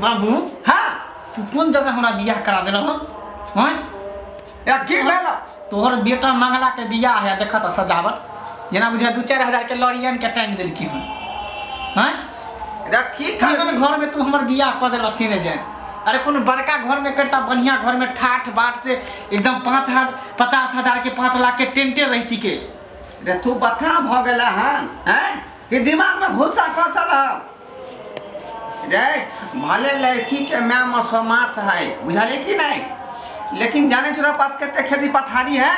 बाबू हां तू कोन जगह हमरा बियाह करा देलह हैं? या की भेल? तोहर बेटा मंगला के बियाह है, देखा त सजावट जेना बुझा 2-4 हजार के लॉरियन के टांग देलकी हन हैं? रे की केहन घर में तू हमर बियाह क देलह सीने जाए। अरे कोनो बड़का घर में करता, बढ़िया घर में ठाठ बाट से एकदम 5,000 50 हजार के 5 लाख के टेंटे रहती के। रे तू बता भ गेला हन हैं कि दिमाग में घुसा कसल है? रे भले लड़की के मां मसमात है, बुझाले कि नहीं, लेकिन जाने तोरा पास कते खेती पथारी है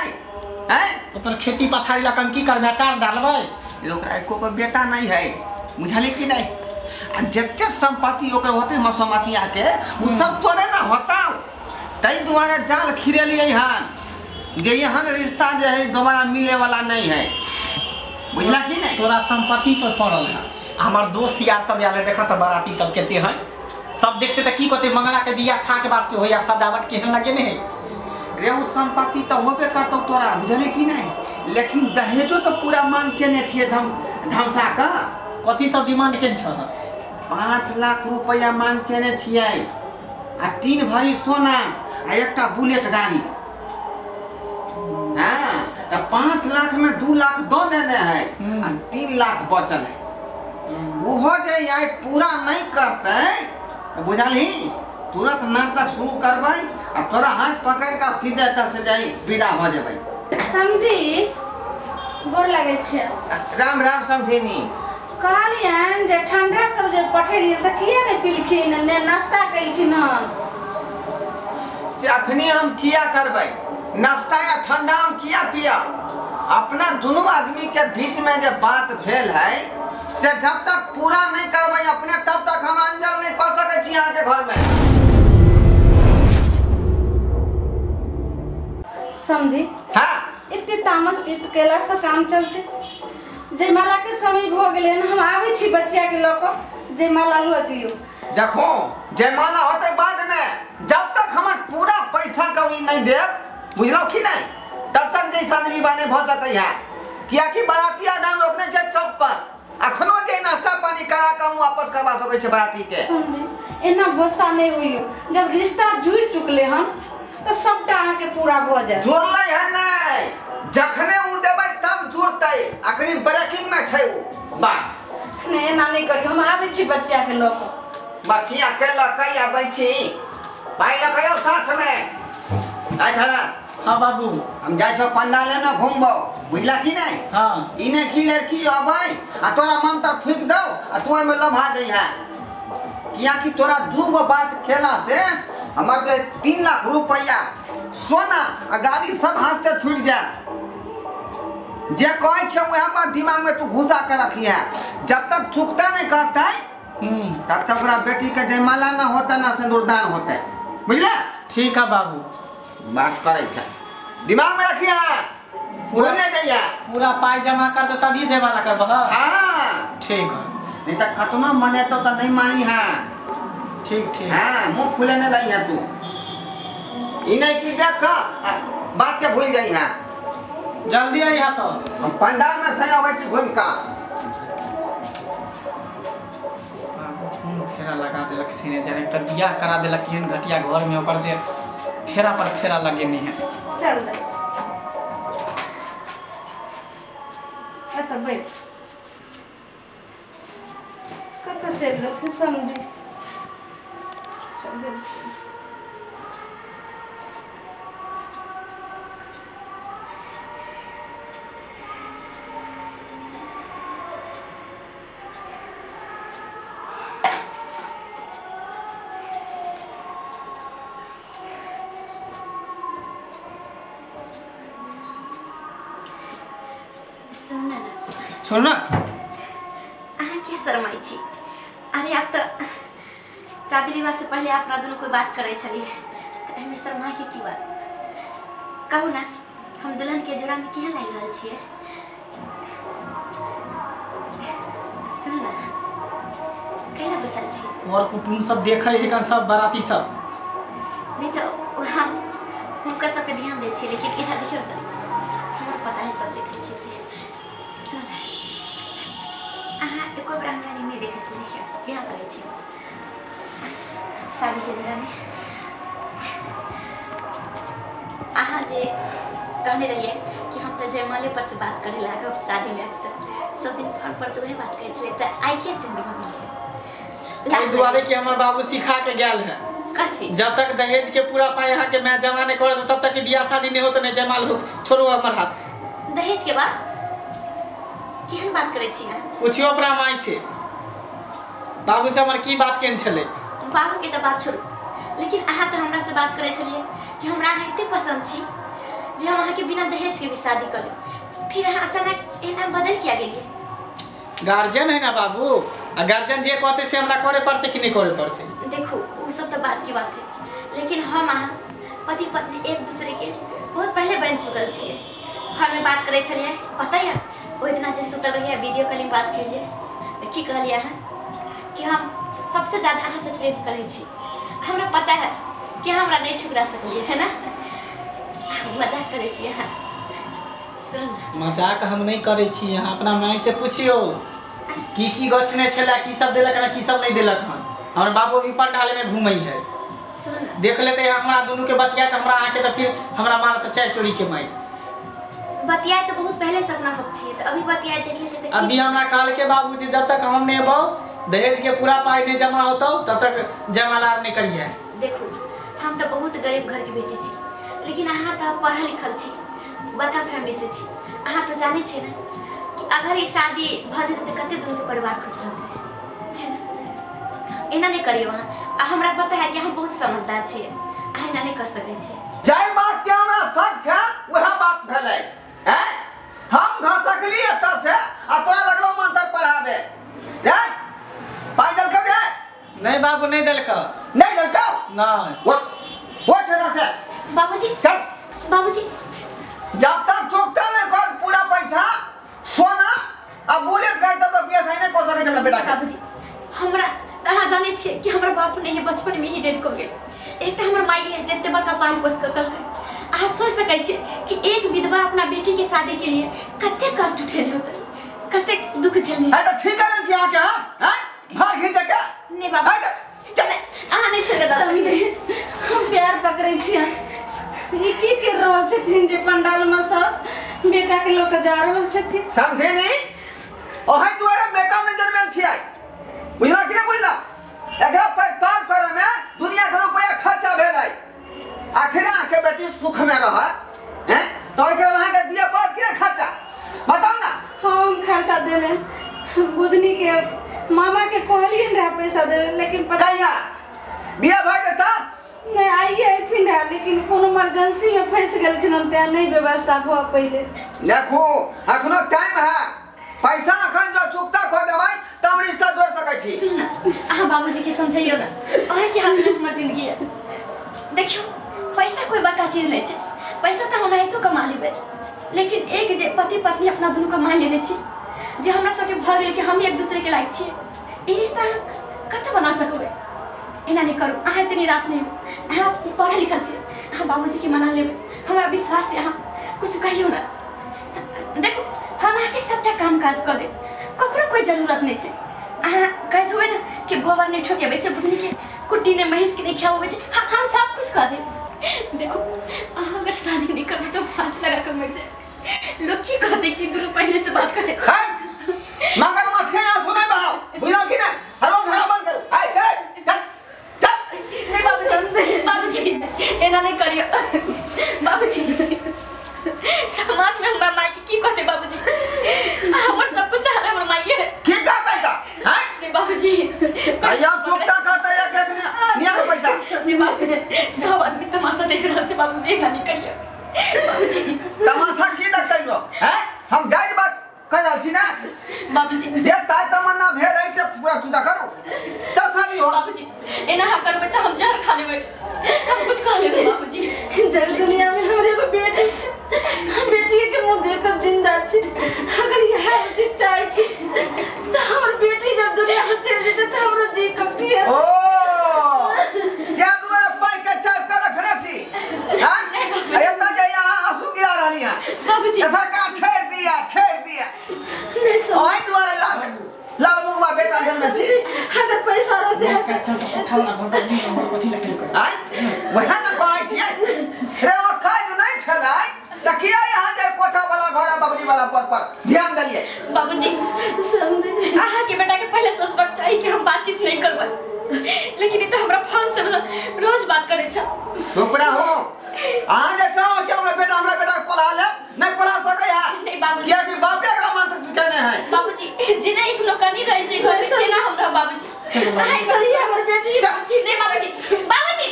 हैं? ओकर खेती पथारी ला कम की करबे, अचार डालबै? ओकरा एको गो बेटा नहीं है, बुझाले कि नहीं। आ जते संपत्ति ओकर होते मसमातिया के उ सब तोरे ना होता, तै दुआरे जाल खिरेलिए हन जे यहां रिश्ता जे है दोबारा मिले वाला नहीं है, बुझला कि नहीं? तोरा संपत्ति पर पड़ल है। हमार दोस्त यार सब आले देखा त बाराती सब केते हैं, सब देखते त की कहते मंगला के बियाह ठाठ बाट से होया, सजावट केहन लगे नहीं। रे उ संपत्ति त होबे करतौ तोरा, बुझले कि नहीं, लेकिन दहेजो त पूरा मांग केने छिए धम धमसा का। कथी सब डिमांड केने छ? 5 लाख रुपया मांग केने छिए आ 3 भरी सोना आ एकटा बुलेट गाड़ी। हाँ त 5 लाख में 2 लाख दो देने है आ 3 लाख बचल है। वो जे आइ पूरा नहीं करते तो बुझलही तुरंत नाटक शुरू करबै आ तोरा हाथ पकड़ के सीधे एतऽ से जाई विदा हो जेबै। समझी गोर लागै छै। राम राम समझिनी। कहलियन जे ठंडा सब जे पठेलियन त किया नहीं पिलखिन ने नाश्ता केलखिन हन? से अखनी हम किया करबै नाश्ता या ठंडा, हम किया पिया? अपना दोनों आदमी के बीच में जे बात भेल है से जब तक पूरा नहीं करबै अपने तब तक हम अंजल नहीं कर सकै छी अहाँ के घर में। समझी हाँ इतने तामस प्रीत केला से काम चलते। जयमाला के समय भ गेलै, हम आबै छी बच्चा के लऽ कऽ जयमाला हुआ दियौ। देखो जयमाला होते बाद में, जब तक हमर पूरा पैसा कौड़ी नहीं देब, बुझलौ कि नहीं, तब तक जैसा विवाह नहीं भ सकै है। कियाकि बाराती आदाम रोकने छै चौक पर, अखनो जे नाश्ता पानी करा के हम वापस करवा सकै छै बाराती के। समझी एना गुस्सा नहीं होइयो, जब रिश्ता जुड़ चुकले हन तो सबटा अहाँ के पूरा भ जायत। जुड़लै है नहीं, जखने उ देबै तब जुड़तै, अखनी ब्रेकिंग में छै उ बात। नहीं एना नहीं करियो, हम आबै छी बच्चा के लऽ कऽ। बच्चिया के लऽ के आबै छी, भाई लऽ के आउ साथ में। अच्छा ना हाँ बाबू हम जाइ छौ पंडाले में घूमबो, बुझला कि नहीं? हाँ इने की लड़की अबै आ तोरा मंत्र फूक दौ आ तू ओहिमे लभा जइहे, कियाकि तोरा 2 गो बात खेला से हमर के 3 लाख रुपया सोना आ गाड़ी सब हाथ से छूट जाए। जे कहै छै वएह बात दिमाग में तू घुसा के रखिहे, जब तक चुकता नहीं करतै तब तक ओकरा बेटी के जयमाला ना होता ना सिंदूरदान होतै, बुझला? ठीक है बाबू बात करै छै, दिमाग में रखिहे, भूल नहीं जइहे। पूरा पाई जमा कर दे तभी जयमाला करबह। हाँ ठीक है, नहीं तो कतना मनेतौ त नहीं मानी है। ठीक ठीक हाँ मुँह फूले नहीं रही है तू, ई नहीं कि देख क बात के भूल जाइ है। जल्दी आई है तो हम पंडाल में से आबै छी घूम का। बाबू कोन फेरा लगा देलक सीने जाने त बियाह करा देलक एहन घटिया घर में, ऊपर से फेरा पर फेरा लगे नहीं है। चल दे एतऽ बैठ, कतऽ चलि गेलखिन समझी? चल गेलखिन। सुन ना छोड़ ना, अहाँ क्या शरमाई छी? अरे आप तो शादी विवाह से पहले आप दोनों कोई बात करे छलिए, तो एहिमे शर्मा के की बात? कहू ना हम दुल्हन के जोड़ा में केहन लागि रहल छियै? सुन ना केना बैसल छी? और कुटुम सब देखै है सब बाराती सब। नहीं तो हम हुनका सबके ध्यान दै छियै, लेकिन इधर देखियौ तऽ हमरा पता है सब देखै छियै से। सुन अहाँ एको बार हमरा नहीं देखै छी, देखियौ केना करै छी। शादी के जोड़ा में अहाँ जे कहने रहिए कि हम तो जयमाले पर से बात करे लागब शादी में, अब तक सब दिन फोन पर तो वही बात कहै छलियै, तऽ आइ किया चेंज भऽ गेलै? एहि दुआरे कि हमर बाबू सिखा के गेल है कथी, जब तक दहेज के पूरा पाई यहाँ के मैं जमा नहीं करत तब तक बियाह शादी नहीं होत, नहीं जयमाल होत। छोड़ू हमर हाथ। दहेज के बाद केहन बात करै छी अहाँ? पूछियो अपना माई से, बाबू से हमर की बात केहन छलै। बाबू के तऽ बात छोड़ू, लेकिन अहाँ तऽ हमरा से बात करै छलियै कि हमरा अहाँ एते पसंद छी जे हम अहाँ के बिना दहेज के भी शादी कर लेब, फिर अहाँ अचानक एना बदल किया गेलियै? गार्जियन है ना बाबू, आ गार्जियन जे कहते से हमरा करे पड़ते कि नहीं करे पड़ते? देखो वो सब तो बात की बात है, लेकिन हम अहाँ पति पत्नी एक दूसरे के बहुत पहले बन चुकल छियै। घर में बात करै छलियै, पता है ओहि दिना जे सुतल रहियै वीडियो कॉलिंग बात केलियै, की कहलियै अहाँ कि हम सबसे ज़्यादा अहाँ से प्रेम करै छी, हमरा पता है कि हमरा नहीं ठुकरा सकलियै है ना? मजाक करै छी अहाँ? सुन, मजाक हम नहीं करै छी, अहाँ अपना माय से पूछियो की की गछने छला, की सब देलक हन, की सब नहीं देलक हन। हमर बाबू अभी पंडाले में घूमै है, सुन देख लेते हमरा दोनों के बतिया त हमरा आके त फिर हमरा मारत चार चोरी के मार। बतिया तो बहुत पहले से अपना सब छी, तो अभी बतिया देख लेते त अभी हमरा कहल के बाबूजी जब तक हम नहीं अबौ दहेज के पूरा पाई नहीं जमा होतौ तब तक जयमाला नहीं करिए। देखो हम तो बहुत गरीब घर के बेटी छी, लेकिन अहाँ तो पढ़ल लिखल छी, बड़का फैमिली से छी, अहाँ तो जानै छी ना कि अगर ई शादी भ जेतै त कते दुनू के परिवार खुश रहतै है ना? एना नहीं करियो अहाँ, हमरा पता है कि हम बहुत समझदार छियै, अहाँ एना नहीं कर सकै छियै। जाहि बात के हमरा शक छै वएह बात भेलै हैं, हम घसकली एतऽ से आ तोरा लगलो मंत्र पढ़ाबे। रे पाइ देलकौ रे? नहीं बाबू नहीं देलकौ। नहीं देलकौ? नहीं। उठ एतऽ से। बाबूजी चल। बाबूजी जब तक चुकता नहीं कर पूरा पैसा सोना आ बुलेट गाड़ी तब तक बियाह नहीं कर सकै छै बेटा के। बाबूजी हमरा अहाँ जानै छियै कि हमर बाप नहीं है, बचपन में ही डेड हो गेल, एकटा हमर माई है जते बड़का पाल पोस कऽ केलकै। अहाँ सोच सकै छियै कि एक विधवा अपना बेटी के शादी के लिए कते कष्ट उठेने होतै, कते दुख झेलने। है तऽ ठीक है छी अहाँ के, हम हैं भाग घींचे के नहीं बाबू अहाँ नहीं छोड़े दादा, हम प्यार पकड़ै छियै। ई की कर रहल छथिन जे पंडाल में सब बेटा के लऽ के जा रहल छथिन? समझे नहीं, ओहि दुआरे बेटा नहीं जन्मेल छियै, बुझला कि नहीं बुझला? एकरा पार करे में दुनिया के रुपया खर्चा भेलै, आखिर अहाँ के बेटी सुख में रहत हैं तो एकरा अहाँ के दिए पर के खर्चा बताउ ना? हम खर्चा देले बुधनी के मामा के कहलियन रहा पैसा देले, लेकिन पता कहिया बियाह भऽ जेता नहीं आइए अथिन रहा, लेकिन कोनो इमरजेंसी में फंस गेलखिन हम, तें नहीं व्यवस्था भऽ पहिले। देखो अखनो टाइम है, पैसा अखन जो चुकता कऽ देबै त हम रिश्ता जोड़ सकै छी। सुन ना अहाँ बाबूजी के समझैयो ना, अहाँ के हाथ में हमर जिंदगी है। देखियो पैसा कोई बड़का चीज नहीं छै, पैसा तऽ ओनाहितो कमा लेबै, लेकिन एक जे पति पत्नी अपना दुनू के मान लेने छी जे हमरा सबके भऽ गेल कि हम एक दूसरे के लायक छियै, ई रिश्ता अहाँ कतऽ बना सकबै? एना नहीं करू, अहाँ एते निराश नहीं हो, अहाँ पढ़ल लिखल छी, अहाँ बाबूजी के मना लेबै, हमरा विश्वास है, अहाँ कुछ कहियो ना। देखो हम अहाँके सबटा काम काज कऽ देब, ककरो कोई जरूरत नहीं छै। अहाँ कहैत होबै ने कि गोबर नहीं ठोकेबै छै, बुधनी के कुट्टी ने महींस के नहीं खियाबै छै, हम सब कुछ कऽ देब। देखो अहाँ अगर शादी नहीं करबै तऽ फांसी लगा कऽ मरि जायब, लोग की कहतै कि दुनू पहले से बात करै छै। मगरमच्छ के आंसू नहीं बहाओ, बुझलौ कि नहीं? हरो धरा बंद करू। आइ चल चल चल। नहीं बाबूजी, बाबूजी एना नहीं करियो बाबूजी, समाज में हमरा माई के की कहतै बाबूजी? हमर सब कुछ सहारा हमर माई है। की कहतै त हैं? नहीं बाबूजी आइ अब चुपता कहतै एक एक निया के पैसा। नहीं बाबूजी सब आदमी तमाशा देख रहल छै बाबूजी, एना नहीं करियो बाबूजी। तमाशा की देखतै लो हैं? हम जाहि बात कह रहल छी ना बाबूजी, जे ताय तमन्ना भेल है से पूरा चुदा करू तब शादी हो। बाबूजी एना हम करबै त हम जहर खा लेबै, हम कुछ खा लेबै बाबूजी। जब दुनिया में हमर एगो बेटी छै, हम बेटी के मुंह देख के जिंदा छी, अगर इएह चीज चाहै छी त हमर बेटी जब दुनिया से चलि जेतै त हमरो जी के की हेतै? ओ क्या दुआरे पाइ के चाप के रखने छी हैं? एतऽ जे अहाँ आंसू गिरा रहली हैं बाबूजी, सरकार छोड़ दिया, छोड़ दिया नहीं सब ओहि दुआरे लाल चल तो कोठा वाला घर पर नहीं कथि लगे कर आय वह ना कहै छियै रे ओ खाइ नहीं छलै त किया यहाँ जे कोठा वाला घर आ बबरी वाला पर ध्यान देलियै। बाबूजी समझे अहाँ के बेटा के पहले सोचबाक चाही कि हम बातचीत नहीं करबै, लेकिन ई त हमरा फोन से रोज बात करै छ। चुप रहो। अहाँ जे चाहो कि हमरा बेटा के पढ़ा ले नहीं पढ़ा सकै है नहीं बाबूजी, किया कि बापे एकरा मंत्र सिखेने है। बाबूजी जेना एक नौकरनी रहै छै घर में केना हमरा बाबूजी अहाँ सही हमर बेटी नहीं बाबूजी बाबूजी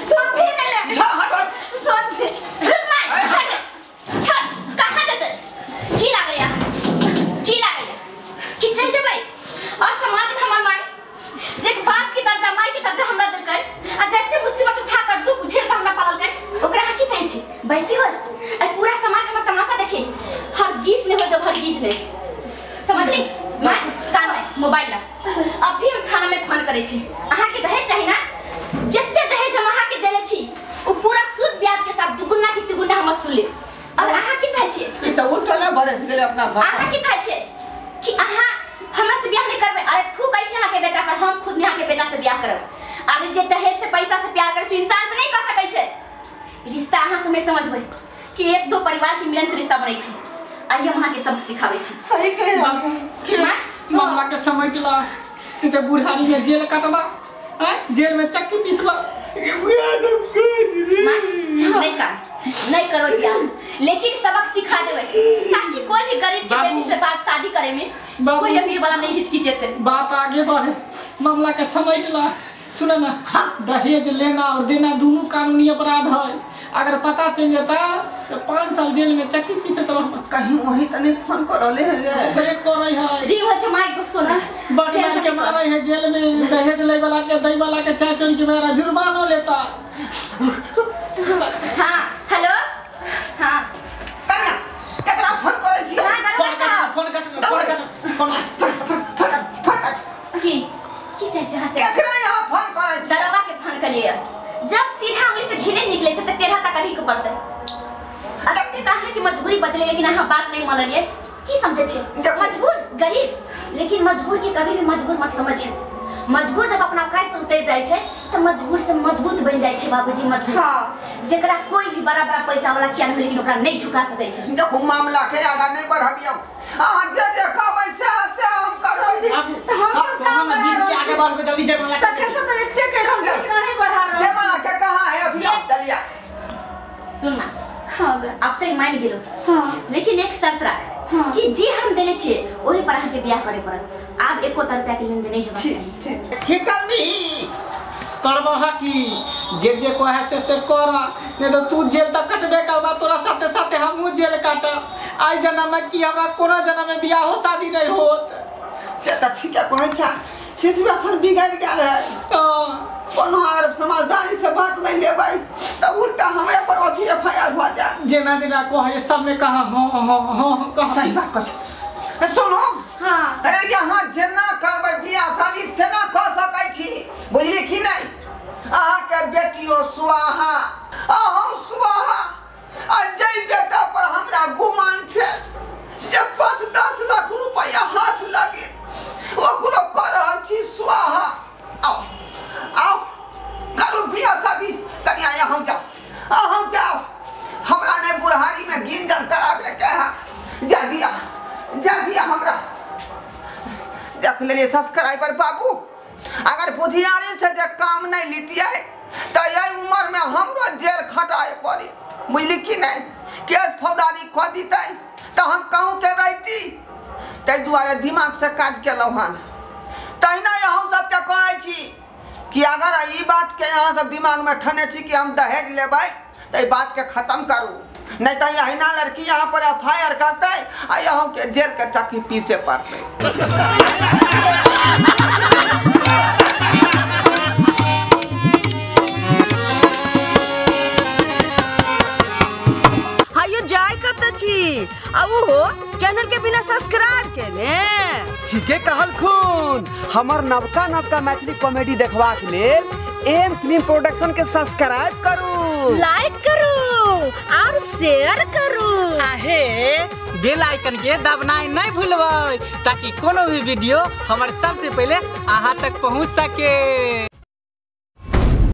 सुनथे ने जा हट सुनथे रुक माय हट छट कहाँ जतै की लागैया की लागैया कि चल जेबै और समाज में हमर माय जे बाप के दर्जा माय के दर्जा हमरा देलकै आ जते मुसीबत उठा कर दुख झेल के हमरा पाललकै ओकरा अहाँ की चाहै छी बेइज्जती होत आ पूरा समाज हमर तमाशा देखे हरगिज नहीं होत हरगिज नहीं समझली। माय कान में मोबाइल ला अभी हम थाना में फोन करै छी। अहाँ के दहेज चाही ना जते दहेज हम अहाँ के देले छी उ पूरा सूद ब्याज के साथ दुगुना की तिगुना हम वसूल ले। और अहाँ की चाहै छी ई त उल्टा ना भले गेलै अपना सब। अहाँ की चाहै छी कि अहाँ हमरा से बियाह नहीं करबै? अरे थू कहै छी अहाँ के बेटा पर हम खुद अहाँ के बेटा से बियाह करब। अरे जे दहेज से पैसा से प्यार करै छी इंसान से नहीं कर सकै छै। रिश्ता अहाँ सब नहीं समझबै कि एक दो परिवार के मिलन से रिश्ता बनै छै। आइ हम अहाँ के सबक सिखाबै छी। सही कह रहल मामला के समझ ला नहीं तो बुढ़ारी में जेल काटबा हैं जेल में चक्की पीसबा। नहीं कर नहीं करो बियाह लेकिन सबक सिखा देबै ताकि कोई भी गरीब के बेटी से बात शादी करे में कोई अमीर वाला नहीं हिचकिचेते। बात आगे बढ़े मामला के समझ ला। सुन ना दहेज लेना और देना दोनों कानूनी अपराध है। अगर पता चल जाता तो 5 साल जेल में चक्की पीसत रहबा। कहीं वही तने फोन करले है रे ओकरे करै है जी हो छै माइक गुस्सो ना बट मार के मारै है जेल में दहेज ले वाला के दै वाला के चार चोरी के मारा जुर्मानो लेता। हां हेलो हां कन्या केकरा फोन करै छी? फोन कट फोन कट फोन कट की चाहे जहां से केकरा यहां फोन करै छी? दरवा के फोन करिए जब सीधा उंगली से घिने निकले छै त टेढ़ा तक ही के पड़तै। अरे कहा कि मजबूरी बदले लेकिन अहाँ बात नहीं मानलिए की समझे छी मजबूर गरीब लेकिन मजबूर के कभी भी मजबूर मत समझिए। मजबूर जब अपना औकात पर उतर जाय छै त मजबूर से मजबूत बन जाय छै बाबूजी मजबूत। हां जेकरा कोई भी बड़ा बड़ा पैसा वाला किया नहीं लेकिन ओकरा नहीं झुका सकै छै। देखो मामला के आगा नहीं बढ़ाबियौ अहाँ जे जे कहबै से से हम करबै। त हम सब काम बीर के आगे बढ़बै जल्दी जय माला तखन से त एते कह रहल छी कि नहीं बढ़ा रहल जय माला के कहां है अभी दलिया सुन मां। हां अब त मान गेलो। हां लेकिन एक शर्त राख हाँ। कि जे हम देले छियै ओही पर अहाँ के बियाह करे पड़त। आब एको रुपया के लेन देन नहीं हेबाक चाही। की करबी करबह की जे जे कहे से कर नहीं तो तू जेल तक कटबे करबा तोरा साथे साथे हमहूँ जेल काटब। आई जन्म में की हमरा कोनो जन्म में बियाहो शादी नहीं होत। से त ठीक है कहै छ सिचुएशन बिगड़ गेल है। कोनो अगर समझदारी से बात नहीं लेबै त उल्टा हमरे पर अथी एफआईआर भ जाए। जेना जेना कहे सब में कहा हां हां हां कहा सही बात कह छ। सुनो हां अरे यहाँ जेना करबै बियाह शादी तेना क सकै छी बुझली कि नहीं? अहाँ के बेटियो सुआहा अहूँ सुआहा आ जै बेटा पर हमरा गुमान छै जे 5-10 लाख रुपया हाथ लगे ओकरो कऽ रहल छी सुआहा। आओ आओ करू बियाह शादी कनिया यहाँ जाओ अहाँ जाओ हमरा नहीं बुढ़ारी में गिंजन कराबे के है। जा दिया हमरा देख लेलिए सब्सक्राइबर बाबू अगर बुधियारी से जे काम नहीं लीतियै त यही उम्र में हमरो जेल खटाए पड़ी बुझली कि नहीं? केस फौजदारी कऽ दितै त हम कहूँ के रहती। ताहि दुआरे दिमाग से काज केलहुँ हन। तहिना हम सबके कहै छी कि अगर ई बात के अहाँ सब दिमाग में ठने छी कि हम दहेज लेबै त ई बात के खत्म करू नहीं तो अहिना लड़की यहाँ पर एफआईआर करतै आ यहाँ के जेल के चक्की पीसे पड़तै। हायो जाय कत छी आ उहो चैनल के बिना सब्सक्राइब केने। ठीके कहलखुन हमर नवका नवका मैथिली कॉमेडी देखबाक लेल एम फिल्म प्रोडक्शन के सब्सक्राइब करू, लाइक करू और शेयर शेयर करू। आहे बेल आइकन के दबनाइ नहीं भूलबै ताकि कोनो भी वीडियो हमर सबसे पहले अहाँ तक पहुँच सके।